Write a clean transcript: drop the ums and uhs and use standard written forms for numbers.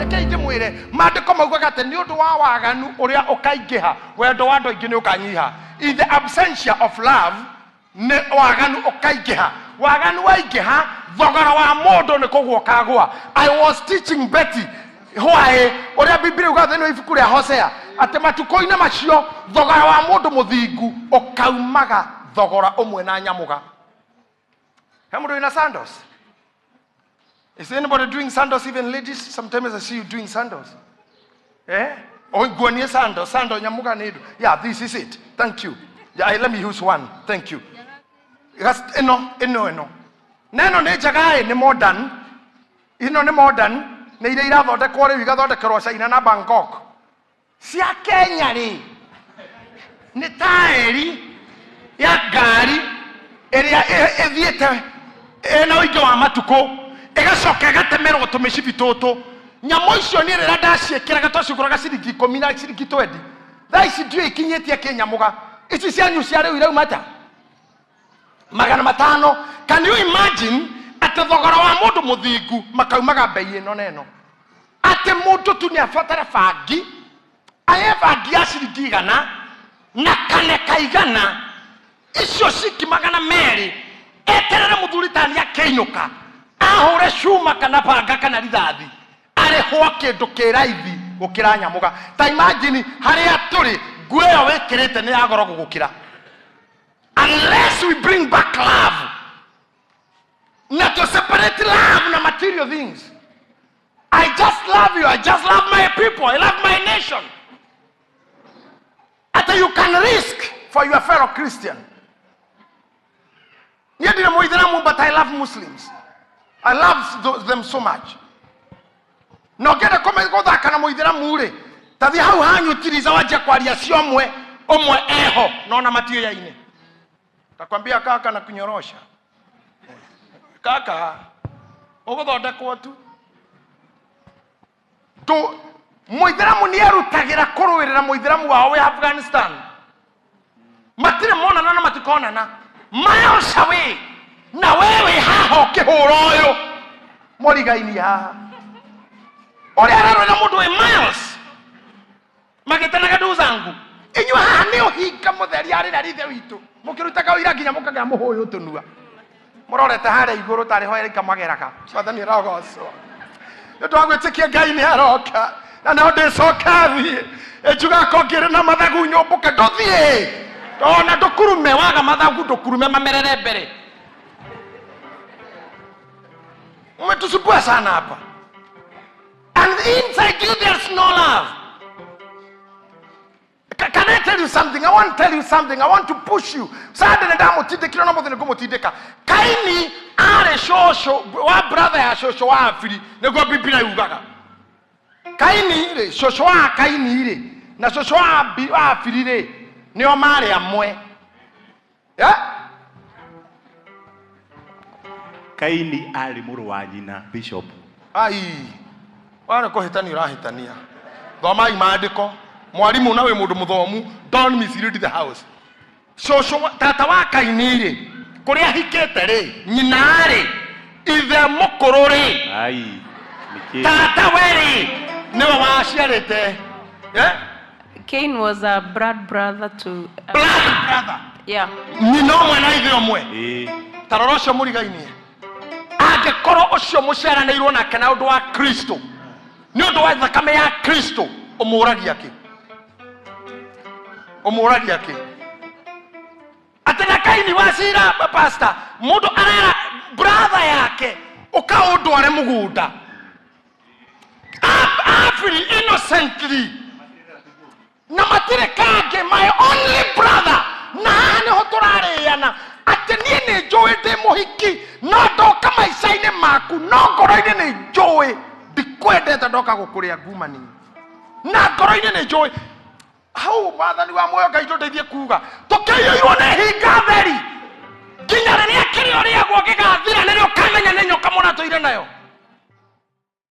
Rekei ndĩmwĩre, maandĩko maugaga atĩ nĩ ũndũ wa waganu ũrĩa ũkaingĩha, wendo wa andũ aingĩ nĩ ũkanyiha. In the absentia of love, nĩ waganu ũkaingĩha. Waganu waingĩha, thogora wa mũndũ nĩ kũgwa ũkagwa. I was teaching Betty why ũrĩa Biblia yugaga thĩinĩ wa ibuku rĩa Hosea atĩ matukũ-inĩ macio thogora wa mũndũ mũthingu ũkaumaga thogora ũmwe na nyamũga. He mũndũ wĩna sandals? Is anybody doing sandals? Even ladies, sometimes I see you doing sandals. Eh? Oh, nguonie sandals, sandal nyamuga nĩ ndũ. Yeah, this is it. Thank you. Yeah, let me use one. Thank you. Gas- Ĩno, ĩno, ĩno. Na ĩno nĩ njega ĩ, nĩ modern. Ĩno nĩ modern, nĩ iria irathondekwo rĩu igathondekerwo China na Bangkok. Cia Kenya rĩ, nĩ taĩri ya ngari ĩrĩa ĩthiĩte ĩna ũingĩ wa matukũ, ĩgacoka ĩgatemerwo tũmĩcibi tũtũ. Nyamũ icio niĩ rĩrĩa ndaciĩkĩraga twacigũraga ciringi ikũmi na ciringi twendi. Thaa ici ndiũĩ ikinyĩtie kĩnyamũga. Ici cianyu cia rĩu irauma ta 500. Can you imagine atĩ thogora wa mũndũ mũthingu makaumaga mbei ĩno na ĩno? Atĩ mũndũ tu nĩ abatare bangi, aye bangi ya ciringi igana na kane kaigana, icio ciringi 200, eterere mũthuri tani akĩinũka ahũre cuma kana banga kana rithathi, arĩhwo kĩndũ kĩ raithi gũkĩra nyamũga. Ta imagine harĩa tũrĩ, nguo ĩyo wĩkĩrĩte nĩ ya goro gũgũkĩra. Unless we bring back love, na to separate love na material things. I just love you, I just love my people, I love my nation. Ata you can risk for your fellow Christian. Niĩ ndirĩ Mũithĩramu, but I love Muslims. I love them so much. Na ũngĩenda gũthaka na Mũithĩramu rĩ, ta thiĩ hau hanyu tirica wanjie kwaria cio ũmwe, ũmwe eho, no ona matiũyaine. Takwambia kaka na kunyorosha. Kaka, ũgũthondekwo tu. Tu Mũithĩramu nĩ erutagĩra kũrũĩrĩra Mũithĩramu wao wĩ Afghanistan. Matirĩ monana na matikonana. Miles away. Na we wĩ haha ũkĩhũra ũyũ. Mũrigaini haha. Ũrĩa ararũĩra mũndũ wĩ miles. Magĩtanaga ndugu zangu. Inyuĩ haha nĩ ũhinga mũtheri arĩ na rithe witũ. Mũkĩrutaga ũira nginya mũkagĩa mũhũyũ tũnua. Mũrorete harĩa igũrũ tarĩ ho erika mageraga. Mwathani arogocwo. Nĩ ũndũ wa gwĩtĩkia Ngai nĩ aroka. Na no ndĩcoka thiĩ. Ĩnjugaga ko ngĩrĩ na mathagu nyũmbũke ndũthiĩ. Ona ndũkurume waga mathagu ndũkurume mamerere mbere. Umetusumbua sana hapa. And inside you there's no love. Can I tell you something? I want to tell you something. I want to push you. Sunday ndamutindikira na muthini ngumutindika. Kaini arĩ cũcũ wa brother ya cũcũ wa Abiri, nĩguo Biblia yugaga. Kaini rĩ, cũcũ wa Kaini rĩ, na cũcũ wa wa Abiri rĩ, nĩo marĩ amwe. Yeah? Kaini arĩ mũrũ wa nyina Bishop. Ai, wana kũhĩtania ũrahĩtania. Thomai maandĩko. Mwarimu na wĩ mũndũ mũthomu, don't mislead the house. Cũcũ tata wa Kaini rĩ, kũrĩa ahikĩte rĩ, nyina rĩ, ithe mũkũrũ rĩ, Ai, nĩkĩ? Tata we rĩ, nĩwe waciarĩte. Eh? Cain was a blood brother to, Blood brother. Yeah. Nyina ũmwe na ithe ũmwe. Ĩĩ. Ta rora ũcio mũrigainie. Angĩkorwo ũcio mũciaranĩirwo nake na ũndũ wa Kristo, nĩ ũndũ wa thakame ya Kristo, ũmũragia kĩ? Ũmũragia kĩ? Atĩ na Kaini wa cira, pastor, mũndũ arera brother yake, ũkaũndware mũgũnda. Abiri innocently. Na matirĩ kangĩ, my only brother. Na haha nĩho tũrarĩana. Atĩ niĩ nĩ njũĩ ndĩ mũhiki, no ndoka maica-inĩ maku, no ngoro-inĩ nĩ njũĩ ndikwendete, ndoka gũkũrĩa ngumani. Na ngoro-inĩ nĩ njũĩ. Hau Mwathani wa muoyo Ngai ndũndeithie kuga tũkĩiyũirwo nĩ hinga theri nginya rĩrĩa kĩrĩa ũrĩagwo gĩgathira nĩrĩo ũkamenya nĩ nyoka mũratũire nayo.